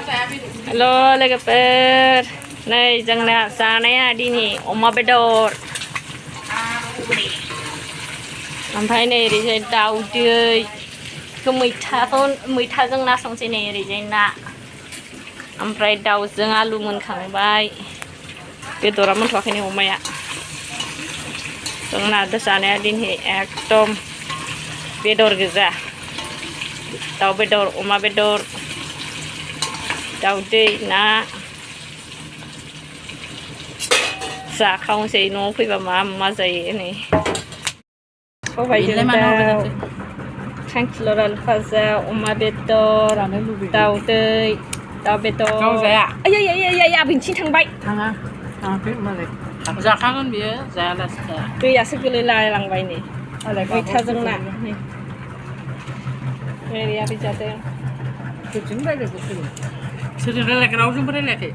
Halo logoफोर नै जोंना जानाया दिनै अमा बेदर ओमफ्राय नै ओरैजाय दाउदैखौ मैथाजों ना संसै नै ओरैजाय ना ओमफ्राय दाउजों आलु मोनखांबाय बेदरा मोनथ'वाखै नै अमाया जोंना जानाया दिनै एकदम बेदर गोजा दाउ बेदर अमा बेदर दाउदै ना जाखावनोसै न'आव फैबा मा जायो नै सबायजों दाउ खांखिलर आलु भाजा अमा बेदर दाउदै दाउ बेदर आयै बिथिं थांबाय थाङाखै मालाय जाखागोन बियो जायालासे जाया दैयासो गोलैलांबाय नै मैथाजों ना नै ओरै आबै जादों सोरजों रायलायखो रावजोंबो रायलायाखै